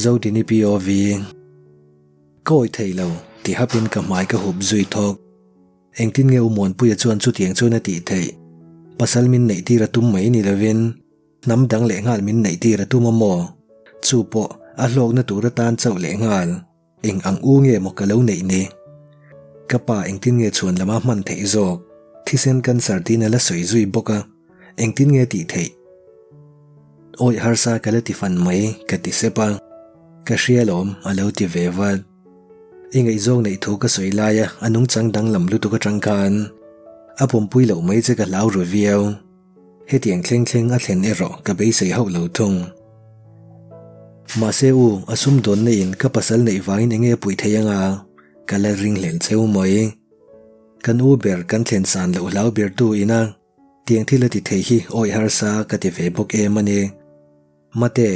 Zodini POV. Ka awih thei lo, ti hapin ka hmai ka hup zui thawk. Engtin nge U Muanpuia chuan chutiang chuan a tih theih? Pasal min neih tir a tum mai ni lovin hnam dang leh nghal min neih tir a tum a maw? Chu pawh a hlawkna tur atan chauh leh nghal. Eng ang u nge maw ka lo neih ni? Ka pa engtin nge chhuan lama hman theih zawk? Thisen cancer tiin a la sawi zui bawk a, engtin nge tih theih? Awi harsa ka la ti fan mai ka ti sep a, ka hria lawm a lo ti ve vat. I ngaihzawng neih thu ka sawi laia a nungchang danglam lutuk atang khan a pumpui loh mai che ka hlau ru viau. Hetiang thleng thleng a thlen erawh ka beisei hauh lo thung. Mahse u, a sumdawnna in ka pasal neih vangin enge a puih thei anga ka la ring hlel cheu mai. Kan u ber kan thlen san loh hlau ber tu ina tiang thil a ti thei hi awih harsa ka ti ve bawk em a ni. Mate,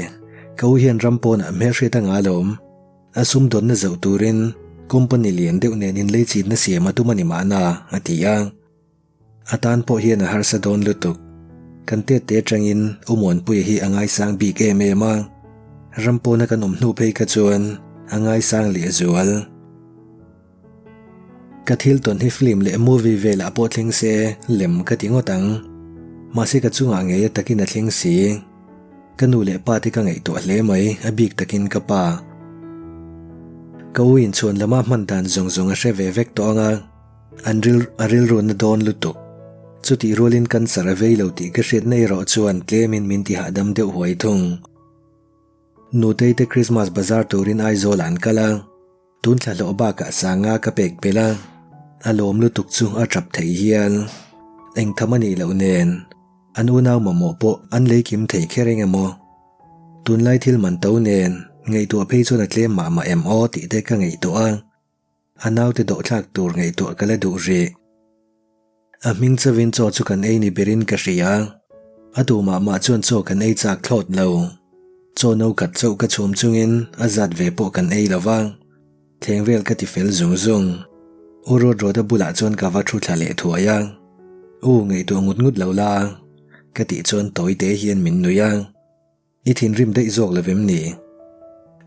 ka u hian ram pawnah hmelhriat a ngah alawm. A sumdawnna zoh turin company lian deuh nen inleichitna siam a tum a ni mahna, a ti a. A tan pawh hian a harsa dawn lutuk. Kan tette atangin U Muanpuia hi a ngaisang bik em em a, ram pawna kan awm hnu phei kha chuan a ngaisang leh zual. Ka thil tawn hi film leh movie velah pawh thleng se lem ka ti ngawt ang. Mahse ka chungah ngei a takin a thleng si. Ka nu leh pa te ka ngaihtuah hle mai, a bik takin ka pa. Ka u inchhuan lama hman dan zawng zawng a hre ve vek tawh ang a. An ril a rilru na dawn lutuk. Chutih rualin cancer a vei lo tih ka hriatna erawh chuan tlemin min ti hahdam deuh huai thung. Nutei te Christmas bazar turin Aizawl ah an kal a, tun thla hlawh bakah sanga ka pek belh a, a lawm lutuk chu a tap thei hial. Engtham a nih loh nen, an unau mamawh pawh an lei kim thei kher eng emaw. Tunlai thil man to nen, ngaihtuah phei chuan a tlem mah mah em aw tih te ka ngaihtuah a. A naute dawhthlak tur ngaihtuah ka la duh rih. A hming chauhin chaw chu kan ei ni berin ka hria. A duh mah mah chuan chaw kan ei chak thlawt lo. Chaw no khat chauh ka chhum chungin a zat ve pawh kan ei lo va. Thleng vel ka ti fel zung zung. U Ruatruata bulah chuan ka va thu thla leh thuai a. U ngaihtuah ngut ngut lo la. Ka tih chuan tawi te hian min nui a. I thinrim daih zawk lo vem ni?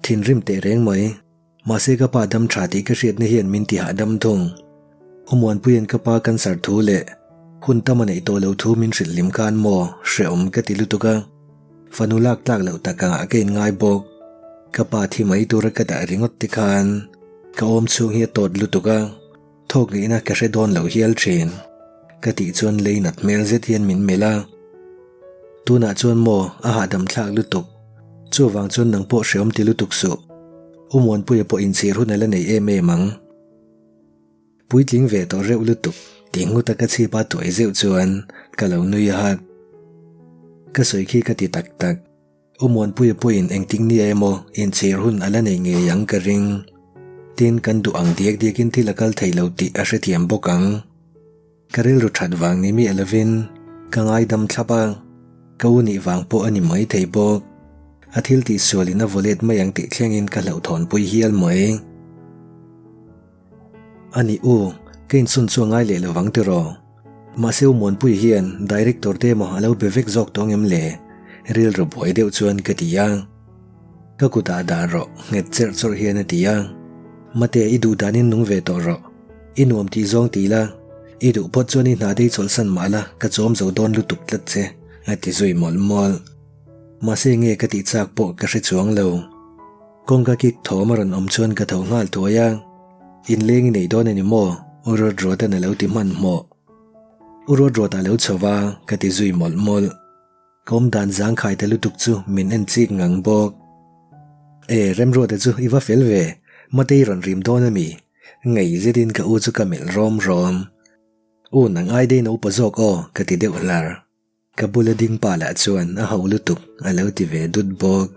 Thinrim teh reng mai. Mahse ka pa dam tha tih ka hriatna hian min ti hahdam thung. U Muanpuia'n ka pa cancer thu leh hun tam a neih tawh lo thu min hrilh hlim khan maw hrehawm ka ti lutuk a. Fanu lak tlak loh tak angah ka inngai bawk. Ka pa thi mai tura ka dah ringawt te khan ka awm chhung hi a tawt lutuk a, thawk ngeihna ka hre dawn lo hial thin. Ka tih chuan lei nat hmel zet hian min melh a. Tunah chuan maw a hahdam thlak lutuk. Chuvang chuan nang pawh hreawm ti lutuk suh. U Muanpuia pawh inchhir hun a la nei em em ang. Puitling ve tawh reuh lutuk ti nghut a ka chhip a tuai zeuh chuan ka lo nui a hat. Ka sawi khi ka ti tak tak. U Muanpuia pawhin engtik nia emaw inchhir hun a la nei ngei ang ka ring. Tin kan duh ang diak diakin thil a kal thei lo tih a hrethiam bawk ang. Ka rilru that vang ni miah lovin ka ngaidam thlap a, ka u nih vang pawh a ni mai thei bawk. A thil tih sualin a vaw let mai ang tih thlengin ka hlauhthawnpui hial mai. A nih u, ka inchhun chu a ngai leh lovang tiraw? Mahse u Muanpui hian director te emaw a lo be vek zawk tawng em le? Rilru buai deuh chuan ka ti a. Ka kutah dah rawh, nghet cherh chawrh hian a ti a. Mate, i duh danin nung ve tawh rawh. I nuam tih zawng ti la, i duh phawt chuan i hna dei chawlhsan mah la ka chawm zo dawn lutuk tlat che, a ti zui mawlh mawlh. Mahse nge ka tih chak pawh ka hre chuang lo. Kawngka kik thawm a rawn awm chuan ka tho nghal thuai a, Inleng i nei dawn a ni maw? U Ruatruata'n a lo ti hmanhmawh. U Ruatruata a lo chho va, ka ti zui mawlh mawlh. Ka awm dan zangkhai ta lutuk chu min en chik ngang bawk. E, Remruata chu i va fel ve, Matei rawn rim dawn a mi? Ngei zetin ka u chu ka melh rawm rawm. U, nang ai dei naupa zawk aw, ka ti deuh hlar. Ka bula ding pa lah chuan a ho lutuk a lo ti ve dut bawk.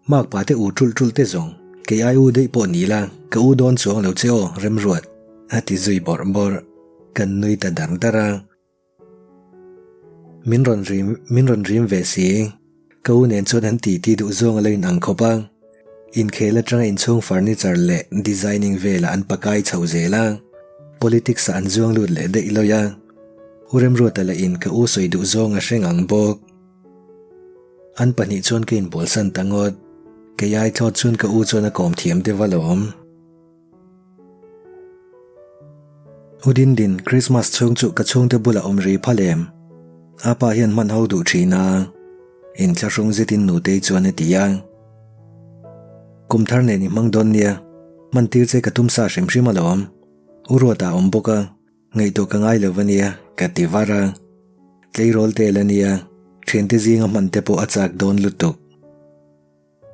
Mark pa te u ṭulh ṭulh te zawng, kei ai u daih pawh ni la, ka u dawn chuang lo che aw, Remruat, a ti zui bawrh bawrh. Kan nui ta dar dar a. Min rawn rim min rawn rim ve si. Ka u nen chuan an titi duh zawng a lo in ang khawp a. Inkhel atanga inchhung furniture leh designing velah an pakai chho zel a. Politics ah an zuang lut leh daih lawi a. U Remruata lah in ka u sawi duh zawng a hre ngang bawk. An pahnih chuan ka inbualsan ta ngawt. Kei ai thlawt chuan ka u chuan a kawm thiam deuh alawm. U Dindin, Christmas chhung chu ka chhungte bulah awm ri phal em? A pa hian hman ho duh thin a, inthlahrung zetin Nutei chuan a ti a. Kum thar nen i hmang dawn nia, hman tir che ka tum sa hrim hrim alawm. U Ruata a awm bawk a, ngaihtuah ka ngai lo ania, ka ti var a. Tleirawl tel ania, thiante zinga hman te pawh a chak dawn lutuk.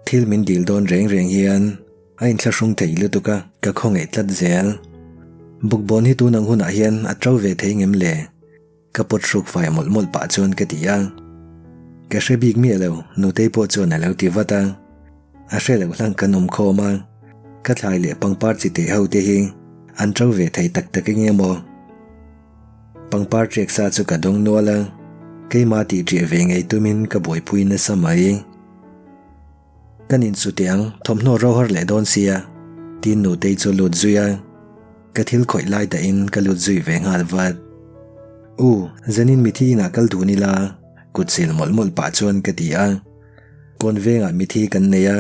Thil min dil dawn reng reng hian a inthlahrung thei lutuk a, ka khawngaih tlat zel. Bawkbawn hi tun ang hunah hian a to ve thei ngem le? Ka pawt hruk fai mawlh mawlh pah chuan ka ti a. Ka hre bik miah lo, Nutei pawh chuan a lo ti vat a. A hre loh hlang kan awm khawm a, ka thlai leh pangpar chi teh ho te hi an to ve thei tak tak eng emaw? Pangpar ṭiak sa chu ka dawng nual a, keimah tih ṭiah ve ngei tumin ka buaipui nasa mai. Kan insu teh ang, thawmhnaw ro har leh dawn sia, tiin Nutei chu lut zui a, ka thil khawih lai dahin ka lut zui ve nghal vat. U, zanin mithi inah kal dun ila, kut sil mawlh mawlh pah chuan ka ti a. Kawn vengah mithi kan nei a,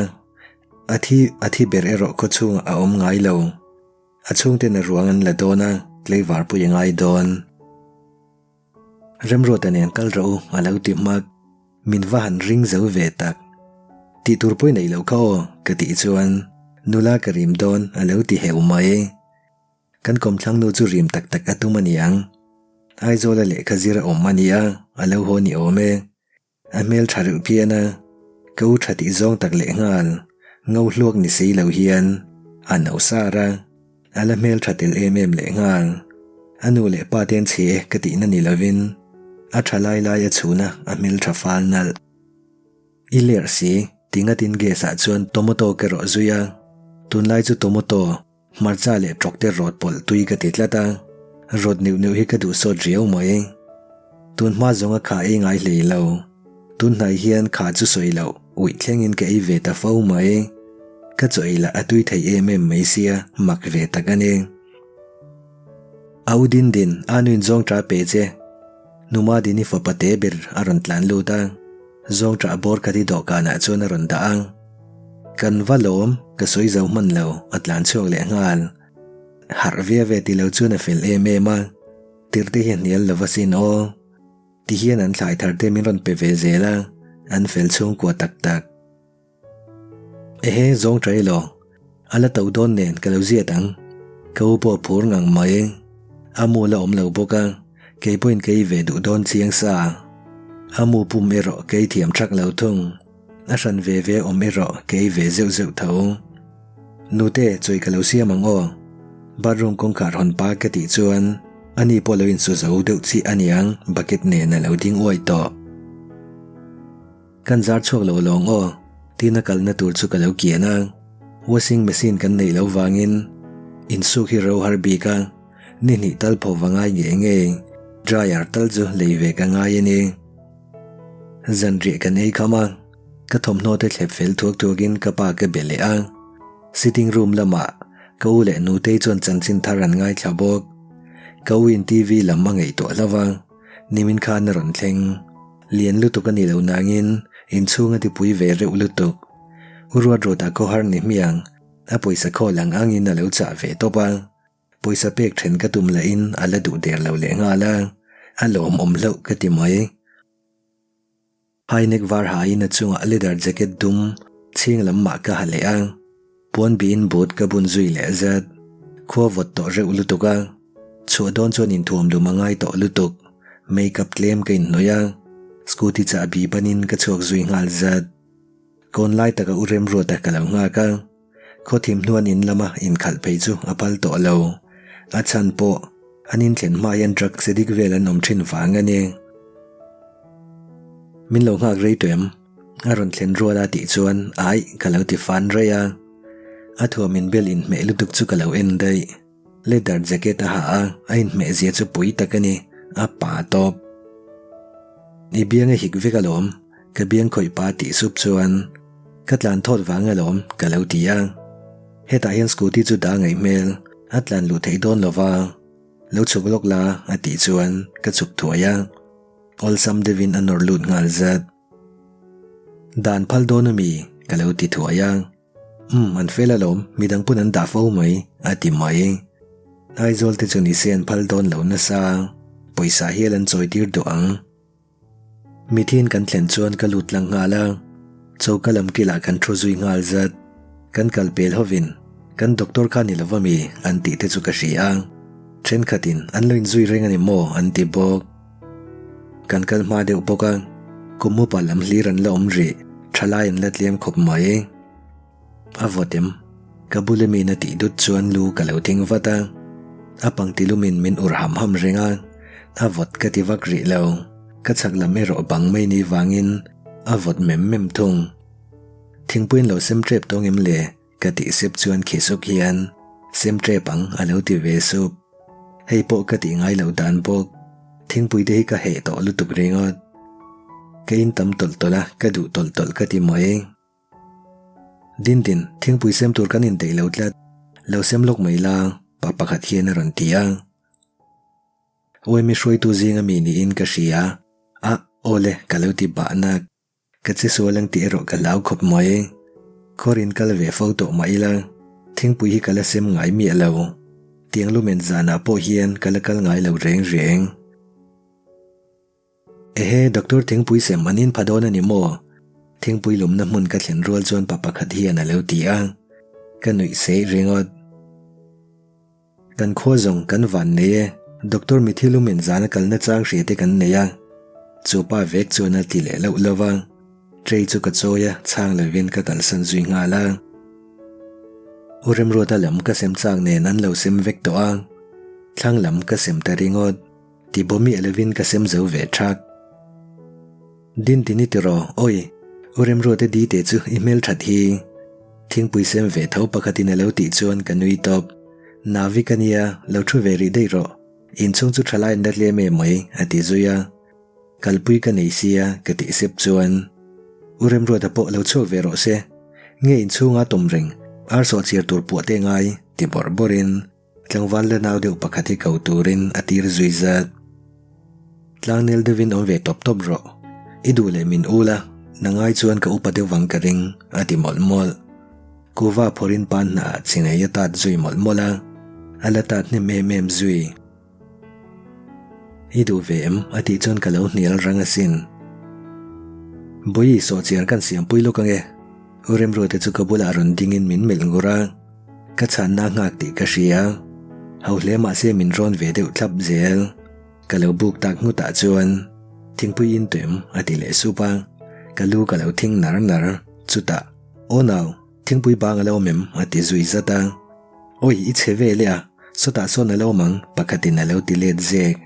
a thi a thi ber erawh khawchhungah a awm ngai lo. A chhungten a ruang an la dawn a, tleivar pui a ngai dawn. Remruata nen kal rawh u a lo ti hmak. Min va han ring zo ve tak. Tih tur pawi neih loh kha aw ka tih chuan nula ka rim dawn a lo ti heu mai. Kan kawmthlang nu chu rim tak tak a tum a niang. Aizawla lehkha zir a awm a nia a lo haw ni awm e. A hmel tha reuh phian a, ka u tha tih zawng tak leh nghal, ngo hluak ni si lo hian a no sar a, a la hmel tha tel em em leh nghal. A nu leh pa te an chhe e ka tihna ni lovin a tha lai lai a chhun a, a hmel tha fal nalh. I lerh si, ti ngatin gas ah chuan tomato ka rawh zui a, tunlai chu tomato Hmarcha leh ṭawkte rawt pawlh tui ka ti tlat a, rawt neuh neuh hi ka duh sawt riau mai. Tun hma zawnga kha ei ngai hlei lo. Tun hnai hian kha chu sawi loh, uih thlengin ka ei ve ta fo mai. Ka chaw ei lah a tui thei em em mai sia, mak ve tak a ni. Au din din, a nuin zawng ṭah pe che. Numa Dini fapa te ber a rawn tlan lut a. Zawng ṭah bawr khat hi dawhkanah chuan a rawn dah a. Kan va lawm, ka sawi zo hman lo, a tlan chhuak leh nghal. Harh ve ve ti lo chuan a fel em em a, tirh te hi a hnial lo va sin aw. Ti hian an thlai thar te min rawn pe ve zel a, an fel chhungkua tak tak. Ehe, zawng ṭai lo, a la to dawn nen ka lo ziat ang. Ka u pawh a phur ngang mai. A mu la awm lo bawk a, kei pawhin ka ei ve duh dawn chiang sa. A mu pum erawh ka ei thiam ṭhak lo thung. A hran ve ve awm erawh ka ei ve zeuh zeuh tho. Nute, chawi ka lo siam ang aw. Bathroom kawngkhar hawn pa ka tih chuan ani pawh lo insu zo deuh chiah a niang, bucket nen a lo ding uai tawh. Kan zar chhuak lo lawng aw, tiin a kalna tur chu ka lo kian a. Washing machine kan neih loh vangin insuk hi ro har bik a, ni hnih tal pho va ngai ngei ngei, dryer tal chu lei ve ka ngai a ni. Zanriah kan ei kham a, ka thawmhnaw te thlep fel thuak thuakin ka pa ka be leh a. Sitting room lamah ka u leh nutei chuan chanchin thar an ngaithla bawk. Ka u in TV lam a ngaihtuah hlauh a, nimin khan a rawn thleng. Lian lutuk a ni lo nangin inchhung a tipui ve reuh lutuk. U Ruatruata khawhar ni hmiang, a pawisa khawl ang angin a lo chah ve tawp a. Pawisa pek then ka tum lahin a la duh der lo leh nghal a, a lawmawm hlauh ka ti mai. High neck var hain a chungah leather jacket dum chhing lam mah ka ha leh a, puan bihin boot ka bun zui leh zat. Khua vawt tawh reuh lutuk a, chhuah dawn chuan inthuam lum a ngai tawh lutuk. Makeup tlem ka inhnawih a, scooty chahbi banin ka chhuak zui nghal zat. Kawn lai taka u Remruata ka lo nghak a. Khawthim hnuan in lama inkhalh phei chu a phal tawh lo. A chhan pawh an inthlen hma hian drug addict vel an awm thin vang a ni. Min lo nghak rei tawh em? A rawn thlen rual a tih chuan aih ka lo ti fan rei a. A thuam inbel inhmeh lutuk chu ka lo en daih. Leather jacket a ha a, a inhmeh zia chu pui tak a ni, a pa tawp. I biang a hik vek alawm, ka biang khawih pa tih sup chuan ka tlan thawt vang alawm ka lo ti a. Hetah hian scooty chu dah ngaih hmel, a tlan luh theih dawn lova, lo chhuk lawk la a tih chuan ka chhuk thuai a, awlsam deuhin a nawr lut nghal zat. Dan phal dawn a mi? Ka lo ti thuai a. Umm, an fel alawm, midang pawn an dah fo mai, a ti mai. Aizawl te chu nise an phal dawn lo nasa, pawisa hial an chawi tir duh ang. Mithiin kan thlen chuan ka lut tlang nghal a, choka lam kilah kan thu zui nghal zat. Kan kal pel hovin kan doctor kha ni lova mi an tih te chu ka hria a, thenkhatin an lo inzui reng a ni maw an ti bawk. Kan kal hma deuh bawk a, kum upa lam hlir an la awm rih, thalai an la tlem khawp mai. A vawt em? Ka bula mi na tih dut chuan lu ka lo thing vat a, a pangti lumin min ur ham ham reng a, a vawt ka ti vak rih lo, ka chhak lam erawh bang mai ni vangin a vawt mem mem thung. Thingpuiin lo sem tep tawng em le? Ka tih sep chuan khi suk hian sem tep ang a lo ti ve sup. Hei pawh ka tih ngai loh dan bawk, thingpui te hi ka heh tawh lutuk ringawt. Ka in tam tawlh tawlh a, ka duh tawlh tawlh ka ti mai. Dindin, thingpui sem tur kan indeih lo tlat, lo sem lawk mai la, pa pakhat hian a rawn ti a. Uaimi hruaitu zinga mi niin ka hria a, aw le, ka lo ti bah nak. Ka che sual ang tih erawh ka hlau khawp mai. Khawr in kal ve fo tawh mah ila, thingpui hi ka la sem ngai miah lo. Tiang lumen zanah pawh hian ka la kal ngai lo reng reng. Ehe, Doctor thingpui sem an inpha dawn a ni maw? Thingpui lumna hmun ka thlen rual chuan pa pakhat hian a lo ti a, ka nuih seih ringawt. Kan khua zawng kan van nei e, Doctor mithi lumin zana kalna chang hria te kan nei a, chu pa vek chuan a ti leh loh lo va, tray chu ka chawi a, chhang lovin ka kalsan zui nghal a. U Remruata lam ka sem chak nen an lo sem vek tawh a, thlang lam ka sem ta ringawt. Ti baw miah lovin ka sem zo ve thak. Dintini tiraw, awi, U Remruata Dite chu i hmel that hi. Thingpui sem ve tho pakhatin a lo tih chuan ka nui tawp. Navi ka nia, lo thu ve rih daih rawh. Inchhung chu thalai an la tlem em mai, a ti zui a. Kalpui ka nei sia, ka tih sep chuan. U Remruata pawh lo chhuak ve rawh se. Nge inchhunga tawm reng, ar sawh chhiar tur puah te ngai, ti bawrh bawrhin. Tlangval la nau deuh pakhat hi ko turin a tir zui zat. Tlangnel deuhin awm ve tawp tawp rawh. I duh leh min ul a, na ngai chuan ka upa deuh vang ka ring, a ti mawlh mawlh. Kuva phawrhin pan hnah ah chingei a tat zui mawlh mawlh a, a la tat hnem em em zui. I duh ve em? a tih chuan ka lo hnial rang asin. Bawihi sawhchiar kan siampui lawk ange. U Remruata chu ka bulah rawn dingin min melh ngur a. Ka chhanna nghak tih ka hria. Ho hle mahse min rawn ve deuh thlap zel. Ka lo buk tak nghutah chuan thingpui in tuem a ti leh sup a. Ka lu ka lo thing nar nar. Chutah, Aw nau, thingpui bang a lo awm em? a ti zui zat a. Awi, i chhe ve leh a, sawtah sawn a lo awm ang, pakhatin a lo ti let zek.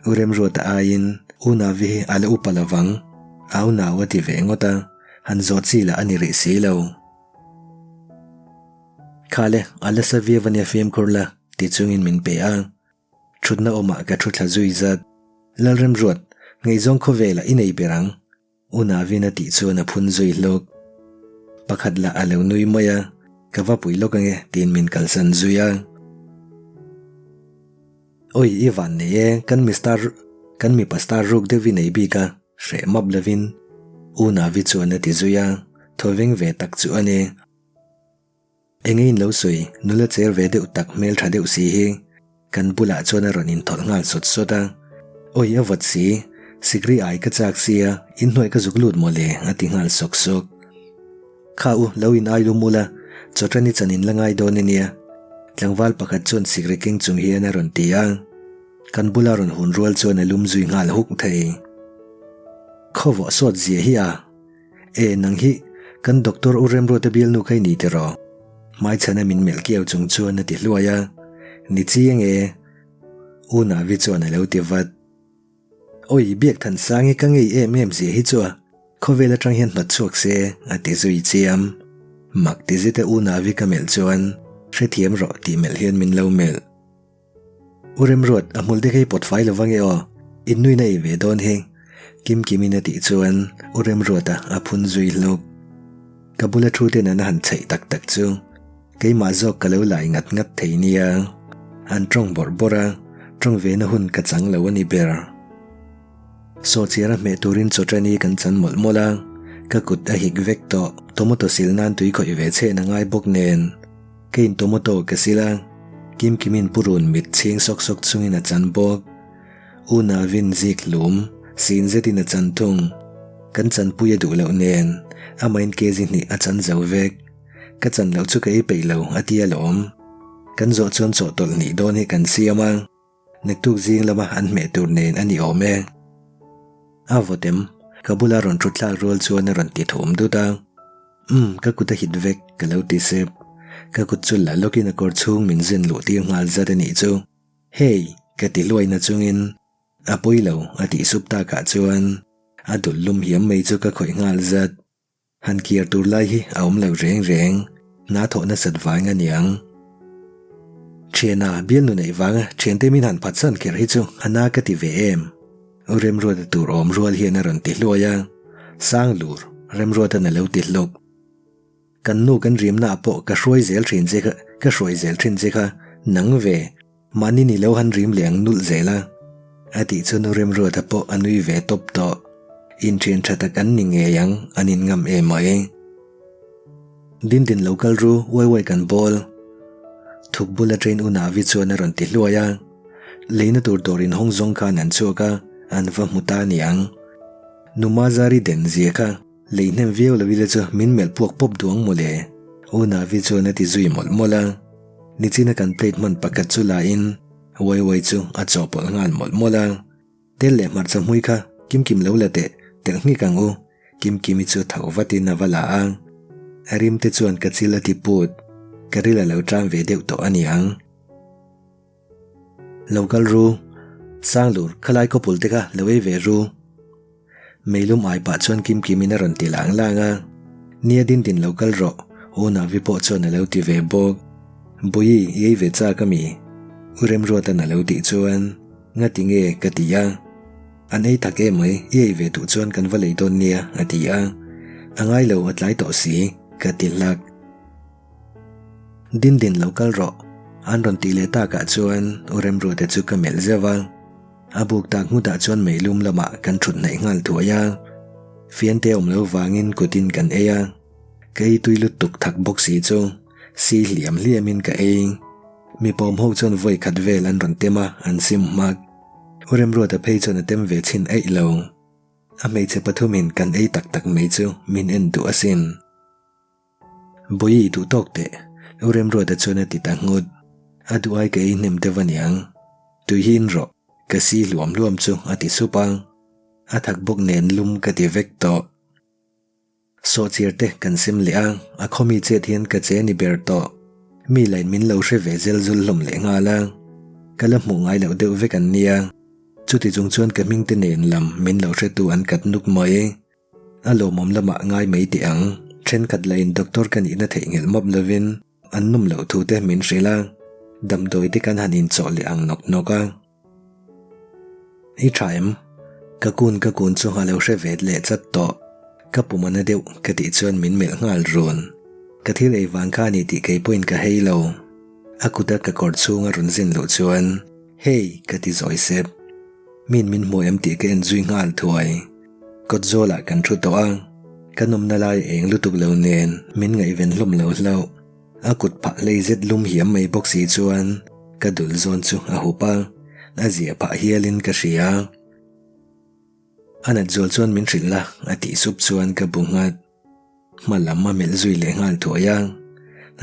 U Remruata aiin U Navi hi a la upa lovang, au nau a ti ve ngawt a, han zawh chi lah a ni rih si lo. Khale, a la sa viau a nia fimkhur la, ti chungin min pe a. Thutna awmah ka thu thla zui zat. Lalremruat, ngaihzawng khawvelah i nei ber ang. U Navin a tih chuan a phun zui hlawk. Pakhat lah a lo nui mai a, ka va pui lawk ange tiin min kalsan zui a. Oi, i van nei e, kan mi star, kan mipa star ruk deuh i nei bik a, hreh map lovin. U Navi chuan a ti zui a, thawveng ve tak chu a ni. Enge in lo sawi, nula cher ve deuh tak hmel tha deuh si hi kan bulah chuan a rawn inthawlh nghal sawt sawt a. Awi a vawt si, sikri ai ka chak sia, inhnuai ka zuk lut mawle a ti nghal sawk sawk. Kha u, lo in ai lum ula, chawṭan i chan in la ngai dawn ania. Tlangval pakhat chuan sikri keng chung hian a rawn ti a, kan bula rawn hun rual chuan a lum zui nghal huk thei. Khawvawh sawt zia hi a. E, nang hi kan Doctor U Remruata bialnu kha i ni tiraw? Hmaichhana min melh kiau chung chuan a ti hluai a, Ni chiang e, U Navi chuan a lo ti vat. Awi, Biakthansangi ka ngei em em zia hi chu a, khawvel atang hian hnawt chhuak se, a ti zui chiam. Mak ti zeta U Navi ka melh chuan, Hrethiam rawh tih melh hian min lo melh. U Remruat, a hmul te khi pawt fai lo vang e aw, in nuin a ei ve dawn hi. Kimkimin a tih chuan U Remruata a phun zui hlawk. Ka bula thu ten an han chheih tak tak chu keimah zawk ka lo lai ngat ngat thei nia. An tawng bawrh bawrh a, tawng ve na hun ka chang lo a ni ber. Sawhchiara hmeh turin chawṭani kan chan mawlh mawlh a, Ka kut a hik vek tawh, tomato sil nan tui khawih ve chhen a ngai bawk nen. Keiin tomato ka sil a, Kimkimin purun mit chhing sawk sawk chungin a chan bawk. U Navin zik hlum, sin zetin a chan thung. Kan chanpui a duh loh nen, amahin kg hnih a chan zo vek. Ka chan loh chu ka ei peih lo, a ti alawm. Kan zawh chuan chawhtawlh hnih dawn hi kan siam a. Naktuk zing lama an hmeh tur nen a ni awm e. A vawt em? Ka bula rawn thut thlak rual chuan a rawn ti thum dut a. Umm, ka kut a hit vek, ka lo ti sep. Ka kut chu la lawkin a kawr chhung min zen luh tir nghal zat a nih chu. Hey! Ka ti hluai na chungin a pawi lo a tih sup takah chuan a dul lum hiam mai chu ka khawih nghal zat. Han kiar tur lai hi a awm lo reng reng, hna thawh nasat vang a niang. Thiana bialnu neih vanga thiante min han phatsan kher hi chu a na ka ti ve em? U Remruata tur awm rual hian a rawn ti hluai a, Sanglur, Remruatan a lo ti hlawk. Kan nu kan rimna ah pawh ka hruai zel thin che kha, ka hruai zel thin che kha, nang ve, Mahni ni lo han rim leh ang nulh zel a, a tih chu nu Remruata pawh a nui ve tawp tawh. Inthian tha tak an ni ngei ang, an in ngam em mai. Dindin lo kal ru, uai uai kan bawl. Thuk bula train u Navi chuan a rawn ti hluai a. Leina tur dawr inhawng zawng khan an chhuak a, an va hmu ta niang. Nu Mazari den zia kha. Lei hnem viau lo ila chu min melh puak pawp duh ang mawle. U Navi chuan a ti zui mawlh mawlh a. Nichina kan plate hman pakhat chu la in uai uai chu a chawhpawlh nghal mawlh mawlh a. Tel leh hmarcha hmui kha Kimkim lo la teh, telh nghik ang u. Kimkimi chu tho vatin a va la a. A rim te chuan ka chil a ti put. Ka ril a lo ṭam ve deuh tawh a niang. Lo kal ru, Sanglur, khalai khawpul te kha lo ei ve ru. Meilum ai pah chuan Kimkimin a rawn ti lang lang a, Nia din din lo kal rawh, U Navi pawh chuan a lo ti ve bawk. Bui, i ei ve chak ami? U Remruatan a lo tih chuan, Ngati nge? ka ti a. An ei tak em mai, i ei ve duh chuan kan va lei dawn nia, a ti a. A ngai lo, a tlai tawh si, ka ti hlak. Din din lo kal rawh, an rawn tih leh takah chuan U Remruata chu ka melh zeuh a. A buk tak nghutah chuan meilum lamah kan thut hnaih nghal thuai a. Fiante awm lo vangin kutin kan ei a. Ka ei tui lutuk thak bawk si chu si hliam hliamin ka ei. Mi pawm ho chuan vawi khat vel an rawn tem a, an sim hmak. U Remruata phei chuan a tem ve chhin eih lo. A hmeichhe pathumin kan ei tak tak mai chu min en duh asin. Bawihi duh tawk teh, U Remruata chuan a ti ta nghut. A duh ai ka ei hnem deuh a niang. Tui hi in rawh, ka si hluam hluam chu a ti sup a. A thak bawk nen lum ka ti vek tawh. Sawhchiar te kan sem leh a, a khawmi chet hian ka che ni ber tawh. Mi lain min lo hre ve zel zul hlawm leh nghal a. Ka la hmuh ngai loh deuh vek an nia. Chuti chung chuan ka hmingte nen lam min lo hretu an kat nuk mai. A lawmawm lamah ngai mai teh ang. Thenkhat lahin doctor ka nihna theihnghilh mawp lovin an nawm loh thu te min hrilh a, damdawi te kan han inchawh leh ang nawk nawk a. I tha em? Ka kun ka kun chu a lo hre vet leh chat tawh. Ka pum a na deuh ka tih chuan min melh nghal run. Ka thil ei vang kha a ni tih kei pawhin ka hei lo. A kuta ka kawr chhunga rawn zin luh chuan Hey! ka ti zawi sep. Min min hmu em tih ka en zui nghal thuai. Kawt zawlah kan thu tawh a, ka nawmna lai eng lutuk lo nen min ngaihven hlawm lo hlauh. A kut phah hlei zet lum hiam mai bawk si chuan ka dul zawn chu a hup a, a zia phah hialin ka hria. A nat zual chuan min hrilh la a tih sup chuan ka bu nghat. Hma lam a melh zui leh nghal thuai a,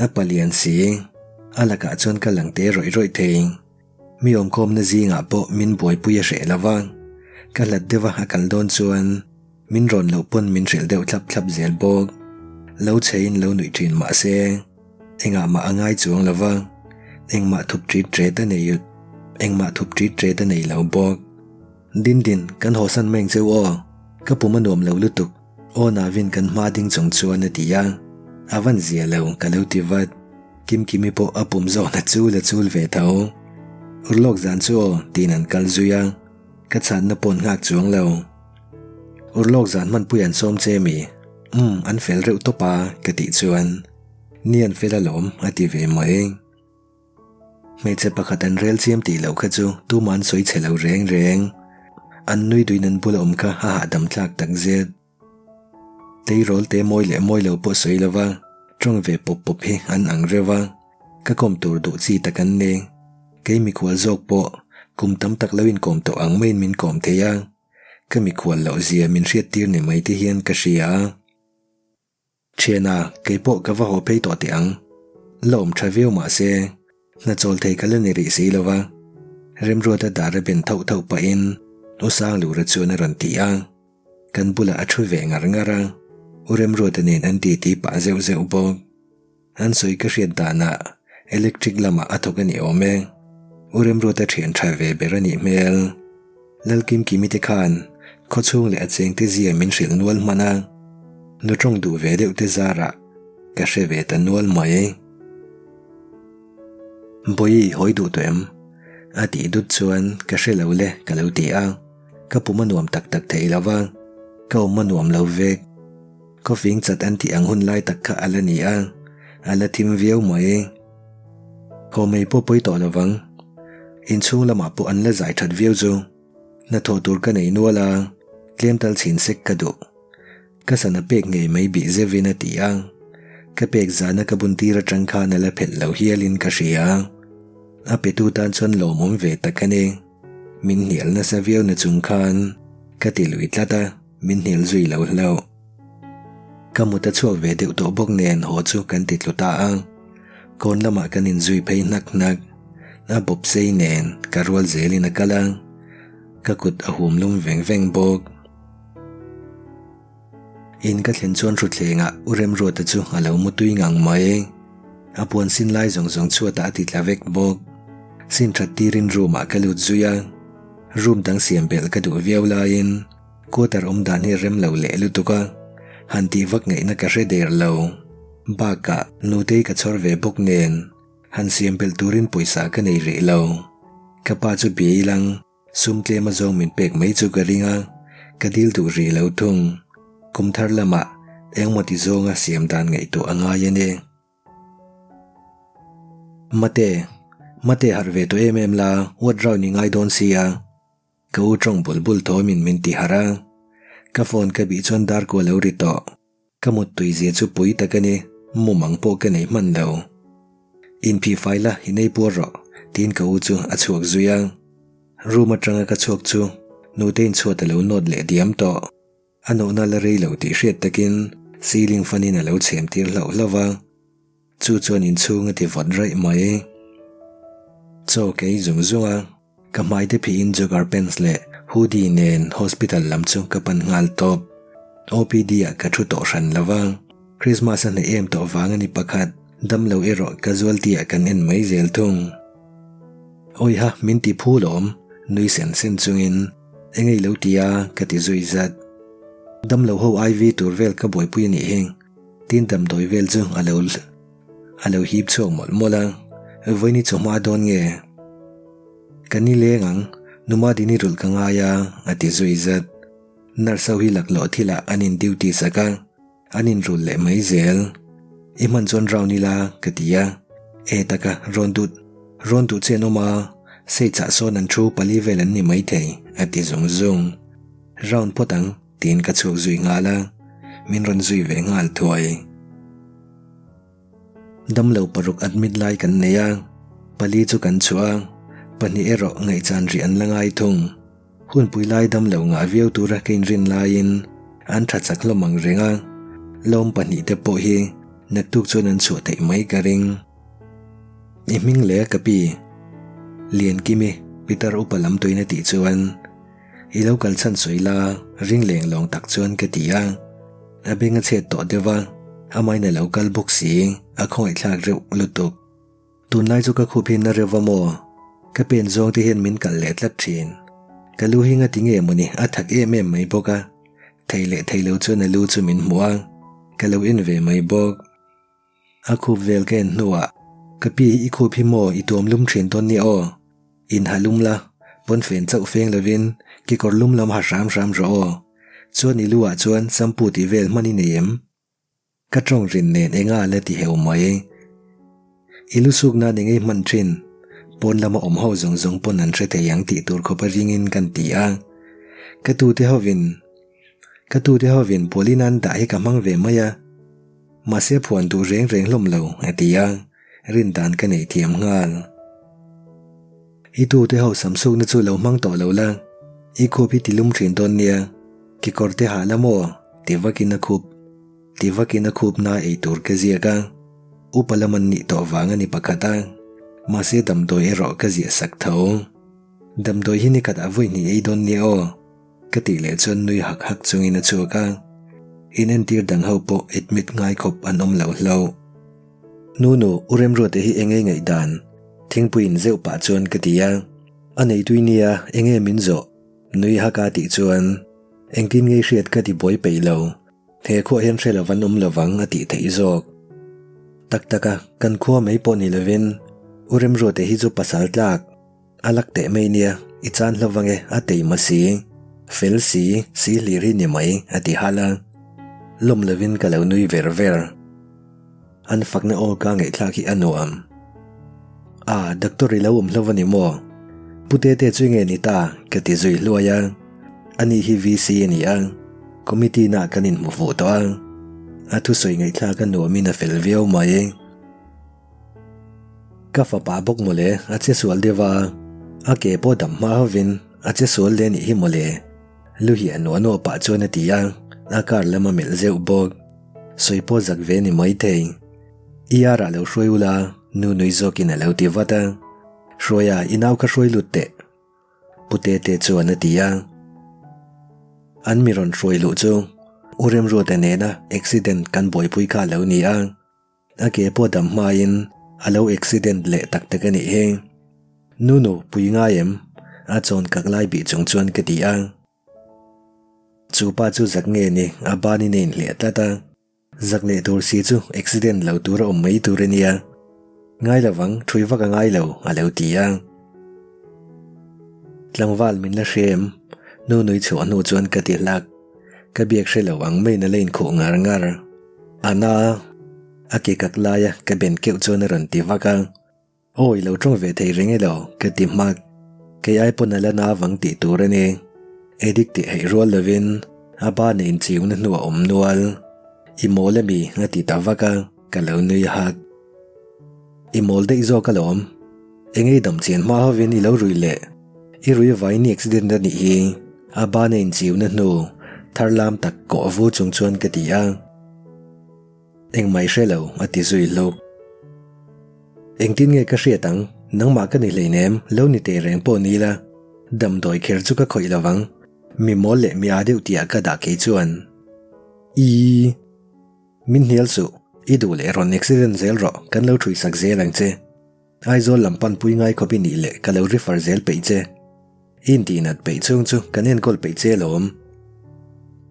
a palian si, a lakah chuan ka lang te rawih rawih thei. Mi awmkhawmna zingah pawh min buaipui a hreh lo va, ka hlat deuha a kal dawn chuan min rawn loh pawn min hrilh deuh thlap thlap zel bawk. Lo cheiin lo nuih thin mah se, engah mah a ngai chuang lo va, engmah thup ṭit ṭet a nei engmah thup ṭit ṭet a nei lo bawk. Dindin, kan hawsan mai ang cheu aw, ka pum a nuam lo lutuk. Aw Navin kan hma ding chung chuan a ti a, a van zia lo ka lo ti vat. Kimkimi pawh a pum zawn a chul a chul ve tho. Urlawk zan chu aw tiin an kal zui a, ka chhanna pawh an nghak chuang lo. Urlawk zan hmanpui an sawm che mi? Umm an fel reuh tawp a ka tih chuan ni an fel alawm a ti ve mai. Hmeichhe pakhat an rel chiam tih loh kha chu tumah an sawi chhe lo reng reng. An nui duin an bula awm kha a hahdam thlak tak zet. Tleirawl te mawi leh mawi lo pawh sawi lova tawng ve pawp pawp hi an ang reuh a, ka kawm tur duh chi tak an ni. Kei mikhual zawk pawh kum tam tak lo inkawm tawh ang maiin min kawm thei a, ka mikhual loh zia min hriattir ni mai te hian ka hria a. Thiana, kei pawh ka va haw phei tawh teh ang. La awm tha viau mah se, hna chawl thei ka la ni rih si lo va. Remruata dar a ben thauh thauh pahin U Sanglura chuan a rawn ti a. Kan bulah a thu ve ngar ngar a, U Remruata nen an titi pah zeuh zeuh bawk. An sawi ka hriat danah electric lamah a thawk a ni awm e. U Remruata thian tha ve ber a nih hmel. Lalkimkimi te khan khawchhung leh a chengte zia min hrilh nual hman a, nu tawng duh ve deuh te zarah ka hre ve ta nual mai. Bawihi hawi duh tawh em? A tih dut chuan ka hre lo le ka lo ti a, ka pum a nuam tak tak thei lo va, ka awm a nuam lo vek. Khawfing chat an tih ang hun lai tak kha a la ni a, a la thim viau mai. Haw mai pawh pawi tawh lovang. Inchhung lamah pawh an la zai that viau chu. Hnathawh tur ka nei nual a, tlem tal chhin sek ka duh. Ka sana pek ngei mai bih zeuhin a ti a, ka pek zana ka bun tir atang khan a la phelh lo hialin ka hria. A petu tan chuan lawmawm ve tak a ni. Min hnial nasa viau na chung khan ka ti lui tlat a. Min hnial zui lo hlauh. Ka mut a chhuak ve deuh tawh bawk nen haw chu kan ti tlu ta a. Kawn lamah kan inzui phei hnak hnak. A bawp sei nen ka rual zelin a kal a. Ka kut a hum lum veng veng bawk. In ka thlen chuan thutthlengah U Remruata chu a lo mu tui ngang mai. A puan sin lai zawng zawng chhuatah a ti tla vek bawk. Sin that tirin room ah ka lut zui a. Room dang siam belh ka duh viau laiin quarter awm dan hi rem lo leh lutuk a, han tih vak ngaihna ka hre der lo. Bakah nutei ka chhawr ve bawk nen han siam belh turin pawisa ka nei rih lo. Ka pa chu bia ilang sum tlem a zawng min pek mai chu ka ring a, ka dil duh rih lo thung. Kum thar lamah engmaw ti zawnga siam dan ngaihtuah a ngai a ni. Mate, mate harh ve tawh em em la, what round i ngai dawn sia? Ka u tawng bul bul thawmin min ti harh a. Ka phone ka bih chuan dar kual lo ri tawh. Ka muttui zia chu pui tak a ni, mumang pawh ka nei hman lo. Inphih fai la, i nei puar rawh, tiin ka u chu a chhuak zui a. Room atanga ka chhuak chu nute inchhuat a lo nawt leh diam tawh. A nawhna la rei lo tih hriat takin ceiling fan in a lo chhem tir hlauh hlauh va, chu chuan inchhung a ti vawt raih mai. Chaw ka ei zung zung a, ka hmai te phihin jogger pants leh hoodie nen hospital lam chu ka pan nghal tawp. OPD ah ka thu tawh hran lo va, Christmas a hnaih em tawh vang a ni pakhat, damlo erawh casualty ah kan en mai zel thung. Awiha min ti phu lawm, nui sen sen chungin. Engei lo ti a, ka ti zui zat. Damlo ho IV tur vel ka buaipui a nih hi. Tin damdawi vel chu a lo a lo hip chhuak mawlh mawlh a. Vawiin i chawhma dawn nge? Ka ni leng ang, numa dini rulh ka ngai a, a ti zui zat. Nurse ho hi laklawh thilah an in duty sak a. An inrul leh mai zel. I hman chuan round ila ka ti a. E taka, rawn duh rawn duh che an awm a, sei chah sawn an thu pali vel an ni maithei a ti zung zung. Round phawt ang tiin ka chhuak zui nghal a, min rawn zui ve nghal thuai. Damlo paruk admit lai kan nei a, pali chu kan chhuah a, pahnih erawh ngaihchan rih an la ngai thung. Hunpui lai damlo ngah viau tura ka inrin laiin an tha chak hlawm ang reng a, lawm pahnihte pawh hi naktuk chuan an chhuah theih mai ka ring. I hming leh ka pi Liankimi Pitar upa lam tuin a tih chuan I lo kal chhan sawi la ring leng lawng tak chuan ka ti a, a beng a chhet tawh deuh a, amahin a lo kal bawk si a khawngaihthlak reuh lutuk. Tunlai chu ka khup hi na reuh va maw? Ka pen zawng te hian min kalh leh tlat thin. Ka lu hi ngati nge mawni a thak em em mai bawk a. Thei leh thei lo chuan a lu chu min hmuh a, ka lo en ve mai bawk. A khup vel ka en hnuah, Ka pi i khup hi maw i tuam lum thin dawn nia aw? In ha lum la, pawnfen chauh feng lovin kekawr lum lam ha hram hram rawh aw. Chuan i lu ah chuan shampoo tih vel hman i nei em? Ka tawng rin nen enga la ti heu mai. I lu suk nan engei hman thin, pawn lama awm ho zawng zawng pawn an hre thei ang tih tur khawpa ringin kan ti a. Ka tute hovin. Ka tute hovin pualin an dah hi ka hmang ve mai a, mahse phuan duh reng reng hlawm lo, a ti a, rin dan ka nei thiam nghal. I tute ho samsukna chu lo hmang tawh lo la, i khup hi ti lum thin dawn nia, kekawr te hah la maw? ti vakin a khup ti vakin a khupna ei tur ka ziak a, upa lam an nih tawh vang a ni pakhat a, mahse damdawi erawh ka ziah sak tho. Damdawi hi nikhat ah vawi hnih ei dawn nia aw. Ka tih leh chuan nui hak hak chungin a chhuak a, in entir dang ho pawh admit ngai khawp an awm lo hlauh. Nunu, U Remruate hi enge ngaihdan? Thingpui in zeuh pah chuan ka ti a, a neitui nia enge min zawh? Nui hak a tih chuan engtin nge i hriat ka ti buai peih lo, he khuah hian hre lo an awm lovang a tih theih zawk. Tak tak a, kan khua mai pawh ni lovin U Remruate hi chu pasal tlak. A lak teh mai nia, i chan hlo vang e, a tei ma si. Fel si, si hlir hi ni mai, a ti halh a. Lawm lovin ka lo nui ver ver. An fakna aw ka ngaihthlak hi a nuam. A, doctor i lo awm hlo a ni maw? Pu Tete chu nge ni ta? ka ti zui hluai a. Ani hi VC a ni a, committee na kan inhmu fuh tawh a. A thusawi ngaihthlak a nuamin a fel viau mai. Ka fapa bawk mawle a che sual deuh a, a ke pawh dam hma hovin a che sual leh anih hi mawle. Lu hi a nuah nuah pah chuan a ti a, a car lam a melh zeuh bawk. Sawi pawh zak ve ni maithei. ER ah lo hruai ula, nu nui zawkin a lo ti vat a. Hruaia, i nau kha hruai lut teh. Pu Tete chuan a ti a. An mi rawn hruai luh chu U Remruata nena accident kan buaipui kha a lo ni a. A ke pawh dam hmain a lo accident leh tak tak a nih hi. Nunu, pui ngai em? A chawn kak lai bih chung chuan ka ti a. Chu pa chu zak nge ni, a banin a inhliah tlat a. Zak leh tur si chu accident lo tur a awm mai tur a nia. Ngai lovang, thui vak a ngai lo, a lo ti a. Tlangval min la hre em? Nunui chhuah hnu chuan ka ti hlak. Ka biak hre lo ang maiin a la inkhuh ngar ngar. A na a ke kak laia ka ben keuh chuan a rawn ti vak a. Aw i lo tawng ve thei reng elo ka ti hmak. Kei ai pawn a la na vang tih tur a ni. Addict tih heih rual lovin a ban a inchiuna hnu a awm nual. I mawl a mi a ti ta vak a, ka lo nui hak. I mawl daih zawk alawm. Eng ei dam chian hma hovin i lo rui leh. I rui vain i accident a nih hi. A ban a inchiuna hnu thar lam tak kawh vu chung chuan ka ti a. Engmah i hre lo, a ti zui hluk. Engtin nge ka hriat ang, nangmah ka ni hleinem, lo ni teh reng pawh ni ila, damdawi kher chu ka khawih lo vang, mi mawl leh mi â deuh tihah ka dah kei chuan. Ii. Min hnial suh, i duh leh rawn accident zel rawh, kan lo ṭhuisak zel ang che. Aizawl lam panpui ngai khawp i nih leh ka lo refer zel peih che. I intihnat peih chhung chu kan enkawl peih che alawm.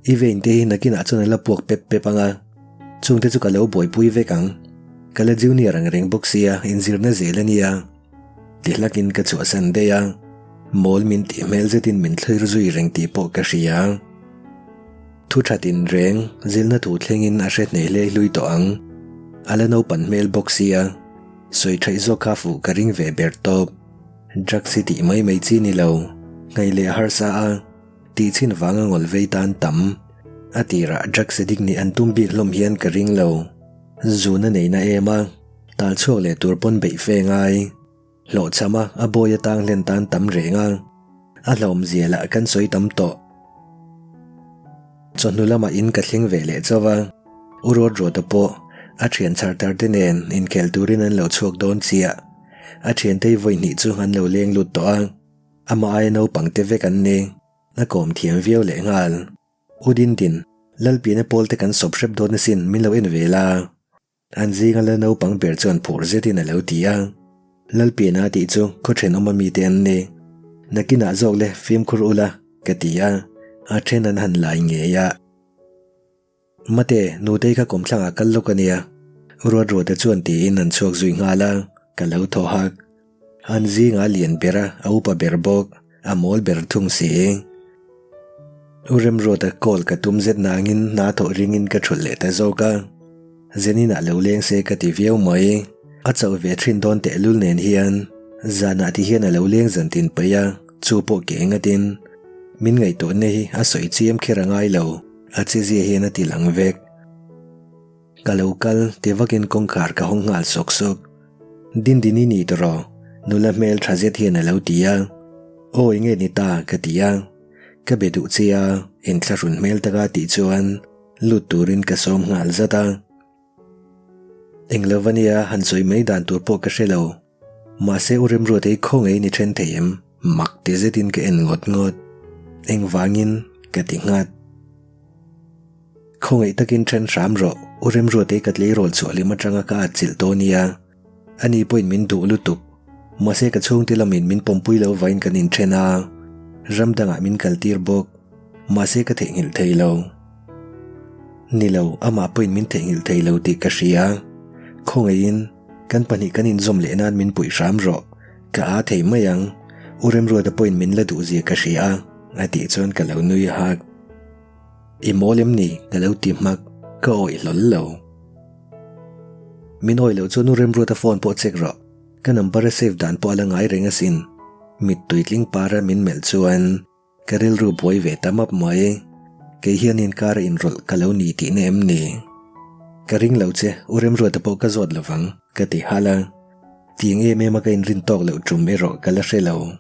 I vein te hi nakinah chuan a la puak pep pep ang a, chungte chu ka lo buaipui vek ang. Ka la junior ang reng bawk sia, inzirna zel a nia. Ti hlakin ka chhuahsan daih a, mawl min tih hmel zetin min thlir zui reng tih pawh ka hria. Thu that in reng, zilna thu thlengin a hre hneh hle hlui tawh ang. A la naupan hmel bawk sia. Sawi theih zawk kha fuh ka ring ve ber tawp. Drugs hi tih mai mai chi ni lo, ngaih leh harsa a, tih chhin vanga ngawl vei tan tam. A tirah drugs addict nih an tum bik hlawm hian ka ring lo. Zun a neihna em a, tal chhuak leh tur pawn beih fe ngai. Hlawhchham a, a bawi atang hlen tan tam reng a, a hlauhawmzia lah kan sawi tam tawh. Chawhnu lamah in ka thleng ve leh chauh a, U Ruatruata pawh a thian chhar tar te nen inkhel turin an lo chhuak dawn chiah. A thiantei vawi hnih chu an lo leng lut tawh a, amah aia naupang te vek an ni, a kawm thiam viau leh nghal. U Dindin, Lalpiana pawl te kan sawp hrep dawn asin min lo en ve la. An zinga la naupang ber chuan phur zetin a lo ti a, Lalpiana tih chu khaw thenawm ami te an ni. Nakinah zawk le fimkhur ula ka ti a, a then an han lai ngei a. Mate, nutei kha kawmthlangah kal lawk a nia, Ruatruata chuan tiin an chhuak zui nghal a, ka lo thaw hak. An zinga a lian ber a, a upa ber bawk, a mawl ber thung si. U Remruata call ka tum zet nangin hna thawh ringin ka thulh leh ta zawk a. Zeninah lo leng se ka ti viau mai. A chauh ve thin dawn tehlul nen hian zanah ti hian a lo leng zan tin paih a, chu pawh ke engatin. Min ngaihtuahna hi a sawi chiam kher a ngai lo. A chezia hian a ti lang vek. Ka lo kal ti vakin kawngkhar ka hawng nghal sawk sawk. Dindini ni tawh, nula hmel tha zet hian a lo ti a. Aw enge ni ta ka ti a. Ka be duh che a, inthlahrun hmel taka tih chuan lut turin ka sawm nghal zat a. Englo va nia han sawi mai dan tur pawh ka hre lo. Mahse u Remruatei khaw ngei ni then thei em? Mak ti zetin ka en ngawt ngawt. Engvangin? Ka ti nghat. Khaw ngaih takin then hram rawh, u Remruatei ka tleirawl chhuah hlim atanga ka atchilh tawh nia. Ani pawhin min duh lutuk. Mahse ka chhungte lamin min pawmpui lo vain kan inthen a, ram dangah min kaltir bawk. Mahse ka theihnghilh thei lo. Ni lo, amah pawhin min theihnghilh thei lo tih ka hria. Khawngaihin, kan pahnih kan inzawm leh nan min puih hram rawh. Ka aa thei mai ang. U Remruata pawhin min la duh zia ka hria a, a tih chuan ka lo nui hak. I mawl em ni? Ka lo ti hmak. Ka awih hlawl lo. Min awih loh chuan U Remruata phone pawh check rawh. Ka number a save dan pawh a la ngai reng asin. Mittui tling para min melh chuan ka rilru buai ve ta map mai. Kei hian inkara inrawlh ka lo ni tihna em ni? Ka ring lo che, U Remruata pawh ka zawt lovang, ka ti halh a. Tiang em em a ka inrin tawk loh tum erawh ka la hre lo.